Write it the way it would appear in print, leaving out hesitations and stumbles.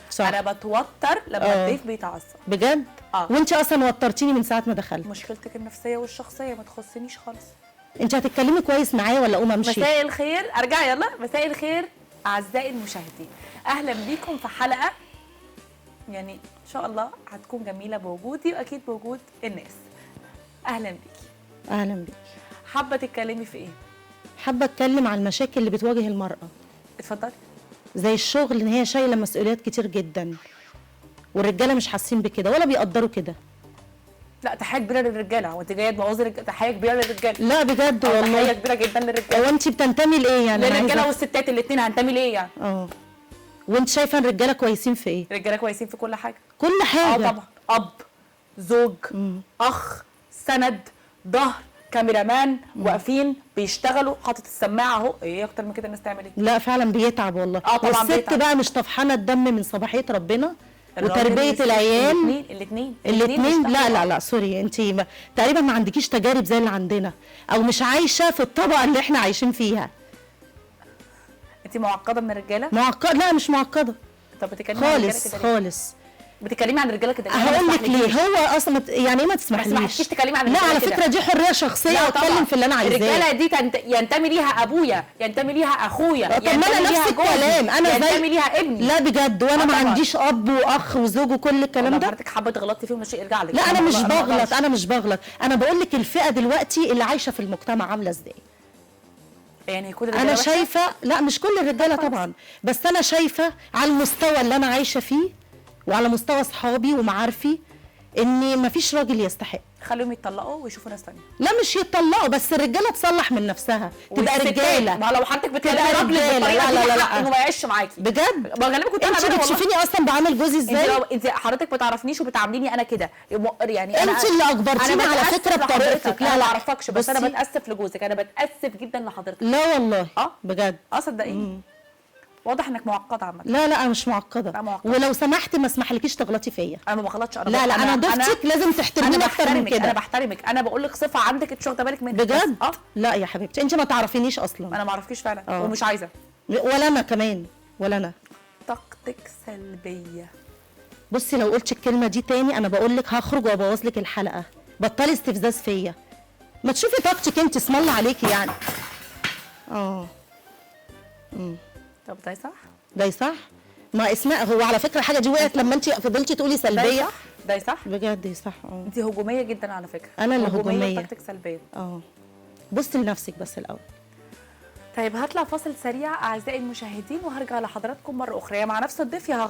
صح. انا بتوتر لما الضيف بيتعصب بجد. وانت اصلا وترتيني من ساعة ما دخلت. مشكلتك النفسية والشخصية ما تخصنيش خالص. انت هتتكلمي كويس معايا ولا اقوم امشي؟ مساء الخير، ارجع يلا. مساء الخير اعزائي المشاهدين، اهلا بيكم في حلقة يعني ان شاء الله هتكون جميلة بوجودي واكيد بوجود الناس. اهلا بيكي. اهلا بيكي. حابة تتكلمي في ايه؟ حابة اتكلم عن المشاكل اللي بتواجه المراة. اتفضلي. زي الشغل، ان هي شايله مسؤوليات كتير جدا والرجاله مش حاسين بكده ولا بيقدروا كده. لا، تحية كبيرة للرجاله. هو انت جاية تبوظي تحية كبيرة للرجاله. لا بجد والله، تحية كبيرة جدا للرجاله. هو انت بتنتمي لايه يعني؟ للرجاله والستات الاثنين. هنتمي لايه يعني؟ وانت شايفه الرجالة كويسين في ايه؟ الرجالة كويسين في كل حاجة. كل حاجة. طبعا. اب، زوج، اخ، سند، ظهر، cameraman، واقفين بيشتغلوا، حاطط السماعة اهو. ايه اكتر من كده الناس تعمل ايه؟ لا فعلا بيتعب والله. طبعا والست بيتعب. بقى مش طفحانه الدم من صباحية ربنا وتربيه العيال. الاثنين. لا لا لا sorry، انت تقريبا ما عندكيش تجارب زي اللي عندنا، او مش عايشه في الطبقة اللي احنا عايشين فيها. انت معقدة من الرجالة؟ معقدة؟ لا مش معقدة. طب بتتكلمي عن الرجالة خالص خالص. بتتكلمي عن الرجالة كده؟ هقول لك ليه. هو اصلا يعني ايه ما تسمحليش؟ ما تسمحليش تتكلمي عن الرجالة. لا على فكرة دي حرية شخصية، واتكلم في اللي انا عايزاه. الرجالة دي ينتمي ليها ابويا، ينتمي ليها اخويا، طب ما انا نفس الكلام، انا ينتمي ليها ابني. لا بجد، وانا ما عنديش اب واخ وزوج وكل الكلام ده. حضرتك حابة تغلطي فيهم ماشي، ارجع لك. لا انا مش بغلط، انا مش بغلط، انا بقول لك الفئة دلوقتي اللي عايشه في المجتمع عامله ازاي. يعني كل الرجالة انا شايفه؟ لا مش كل الرجالة طبعا، بس انا شايفه على المستوى اللي انا عايشه فيه وعلى مستوى اصحابي ومعارفي ان مفيش راجل يستحق. خليهم يتطلقوا ويشوفوا ناس ثانية. لا مش يتطلقوا، بس الرجالة تصلح من نفسها، تبقى رجاله. ما لو حضرتك بتكلمي راجل بالطريقة دي، لا لا لا، انه ما يعيش معاكي بجد. بكلمك كنت انت بتشوفيني اصلا بعامل جوزي ازاي؟ انت حضرتك ما تعرفنيش وبتعامليني انا كده يعني. انت اللي اجبرتيني على فكرة بطريقتك. لا ما اعرفكش، بس انا بتاسف لجوزك، انا بتاسف جدا لحضرتك. لا والله بجد. صدقيني واضح انك معقدة عامة. لا لا انا مش معقدة. لا معقدة. ولو سمحت ما اسمحلكيش تغلطي فيا. انا ما بغلطش. انا لا لا، انا ضيفتك لازم تحترميني اكتر من كده. انا بحترمك، انا بقول لك صفة عندك انت مش واخده بالك منها بجد. لا يا حبيبتي انت ما تعرفينيش اصلا. انا ما اعرفكيش فعلا. ومش عايزه. ولا انا كمان، ولا انا. طاقتك سلبية. بصي لو قلت الكلمة دي تاني انا بقول لك هخرج وابوظ لك الحلقة. بطلي استفزاز فيا. ما تشوفي طاقتك انت، اسم الله عليكي يعني. طب ده صح؟ ده صح؟ ما اسماء هو على فكرة الحاجة دي وقعت لما انت فضلتي تقولي سلبية. ده صح؟ بجد صح. انت هجومية جدا على فكرة. انا اللي هجومية. طاقتك سلبية. بصي لنفسك بس الاول. طيب هطلع فاصل سريع اعزائي المشاهدين وهرجع لحضراتكم مرة اخرى مع نفس الضيف. يا